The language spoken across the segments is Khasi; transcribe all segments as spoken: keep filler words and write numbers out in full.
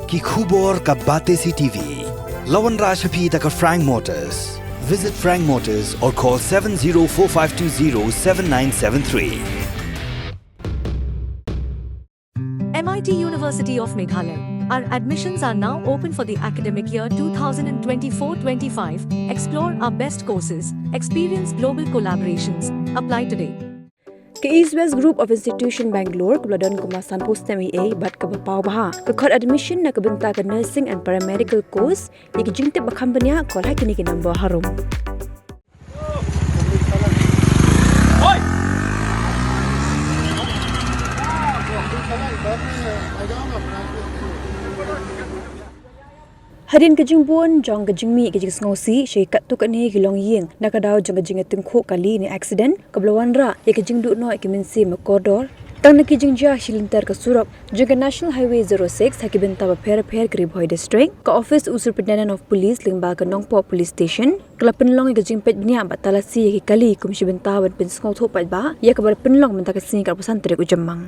Ki khubor ka Batesi T V. La wanrah sha phi da ka Frank Motors. Visit Frank Motors or call seven zero four five two zero seven nine seven three. M I T University of Meghalaya. Our admissions are now open for the academic year two thousand twenty-four twenty-five. Explore our best courses, experience global collaborations. Apply today. Ka East West Group of Institution Bangalore kaba la don kumba sanphew snem eiei bad kaba paw bha ka khot admission na ka bynta ka nursing and paramedical course. Ïa ki jingtip ba kham bniah, call ha kine ki number harum. Hadien ka jingbun jong ka jingmih ka jingsngewsih sha ki katto katne ki longïing na ka daw jong ka jingïatyngkhuh kali ne accident kaba la wanrah ïa ka jingduh noh ïa ki mynsiem ba kordor tang na ki jingjia shilynter ka surok jong ka National Highway zero six ha ki bynta bapher bapher ka Ri Bhoi District, ka ophis u Superintendent of Police lyngba ka Nongpoh Police Station ka la pynlong ïa ka jingpeit bniah bad talasi ïa ki kali kum shi bynta ban pynsngewthuh paidbah ïa kaba la pynlong mynta ka sngi ka arphew san tarik u Jymmang.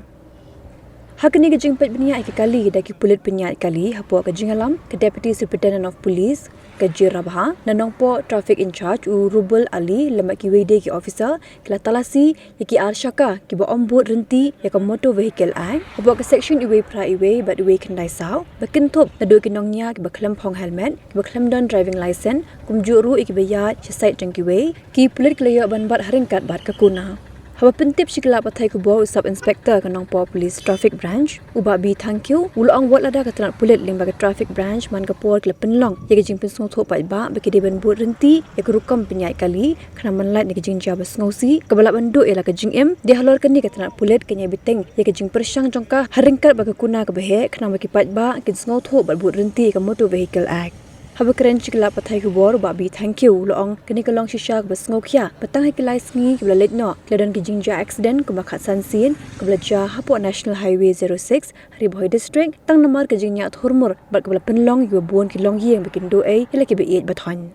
Ha kane ka jingpeit bniah ïa ki kali da ki pulit pynïaid kali hapoh ka jingïalam ka Deputy Superintendent of Police ka Jirabha, na Nongpoh Traffic in-charge u Rubul Ali lem bad kiwei de ki officer ki la talasi ïa ki ar shaka kiba ym bud rynti ïa ka Motor Vehicle Act hapoh ka section iwei phra iwei bad iwei khyndai saw ba kynthup naduh ki nongñiah kiba khlem phong helmet, kiba khlem don driving licence, kumjuh ruh ïa kiba ïaid sha side jong kiwei. Ki pulit ki la ïoh ban bat ha ryngkat bad ka kuna. Haba pyntip sha ki lad pathai khubor u Sub Inspector ka Nongpoh Police Traffic Branch u Bah B Thangkhiew u la ong wat lada ka tnat pulit lyngba ka Traffic Branch man ka por ki la pynlong ïa ka jingpynsngewthuh paidbah ba ki dei ban bud rynti ïa ka rukom pynïaid kali khnang ban lait na ka jingjia ba sngewsih kaba lah ban duh ïa la ka jingim. Dei halor kane ka tnat pulit kan ïai bteng ïa ka jingpyrshang jong ka ha ryngkat bad ka kuna kaba heh khnang ba ki paidbah kin sngewthuh bad bud rynti ïa ka Motor Vehicle Act. Haba kren sha ki lad pathai khubor u Bah B Thangkhiew u la ong kane ka long shisha kaba sngewkhia ba tang ha ki lai sngi kiba la leit noh ki la don ki jingjia accident kumba khatsan sien kaba la jia hapoh National Highway zero six ha Ri Bhoi District tang namar ka jingñiah thurmur bad kaba la pynlong ïa ba bun ki longïing ba kin duh ei ïa la kiba ïeit ba thoiñ.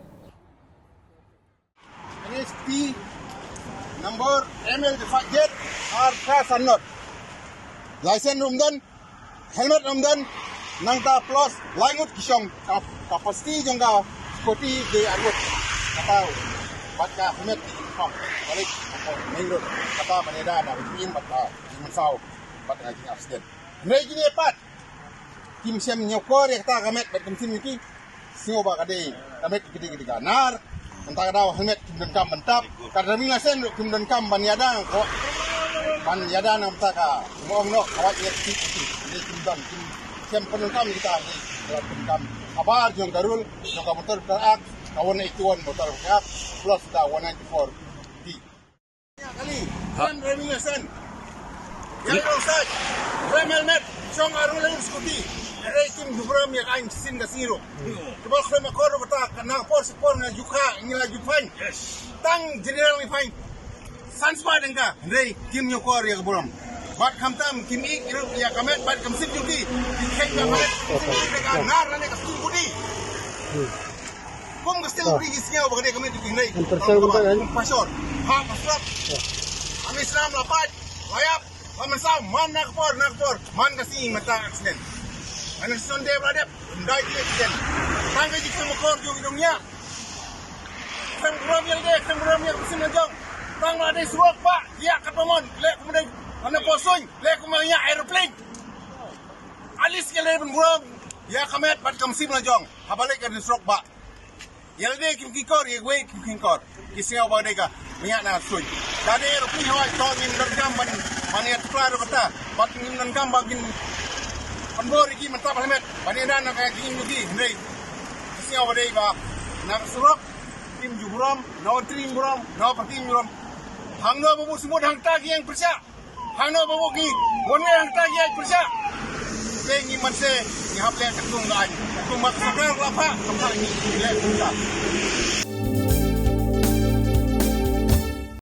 N S P number M L five Z R four seven not. License um don, helmet um don, nangta plus lai ngut ki shong ka capacity jong ka scooty de arngut. Kata bad ka helmet ki uniform balik main road kata ban ïada na jingim bad ka jingmynsaw bad ka jingaccident. Hynrei kine pat kim shem ñiewkor ïa kata ka met bad ka mynsiem ïa ki. Sngew ba ka dei ka met ki dei ka dei ka nar. Mynta ka daw helmet kim donkam ban tap. Ka driving license ruh kim donkam ban ïada ko ban ïada na mynta ka mo ong noh ka wad ïa ki ki dei kim don kim shem pyndonkam kita dei ka pyndonkam. Habar jong ka rule jong ka Motor Vehicle Act, ka one eighty one Motor Vehicle Act plus da one ninety four D. Kali, kan driving license. Yang dong sai, rem helmet, shong aru lem scooty. Rei kim dubram ya kain sin ka siro. Kebal khlem akor bata, kana por sepor nga jukha, ngi la jufain. Tang general ni fain. San spa dengka, rei kim nyokor ya keburam. Bat khamtam, kim ik, iru ya kamet, bat kam sip juki. Kim khek ya kamet, kim ik dengka, nar nane ka stung kudi. Kum ka stil ri ki sngew ba ka dei ka met ki ngrei. Pasor. Ha pasor. Ami snam la pat. La ïap. La mynsaw man na ka por na ka por. Man ka sngi mynta accident. Ana Sunday ba dep. Ndai ki accident. Tang ka jik sama kor jong dong ïa. Sem burom ïa de, sem burom ïa kusim la jong. Tang la dei surok ba. Ïa ka pamon. Le kumdei. Ana posoi. Le kumdei ïa aeroplane. Alis ke le burom. Ïa ka met bat kam sim la jong. Haba le ka dei surok ba. Ïa lade kim kingkor, ïa wei kim kingkor. Ki sngew ba dei ka, mia na sui. Da dei ruh phi hoi to ngim donkam ban, ban ïa tuklar ruh kata. Bad ngim donkam ba ngin, ban bor ki mynta ba helmet. Ban ïa dan na ka ngim ki, hynrei. Ki sngew ba dei ba, na ka surok, kim ju burom, na wan tring burom, na wan parking burom. Hangno ba bu semut hangta ki ïeng pyrshah. Hangno ba bu ki, wan ngi hangta ki ïeng pyrshah. Te ngi man se, ngi hap leh ka tung ka ain. Ka tung ba ka sorkar la pha, ka pha ngi leh tung ka.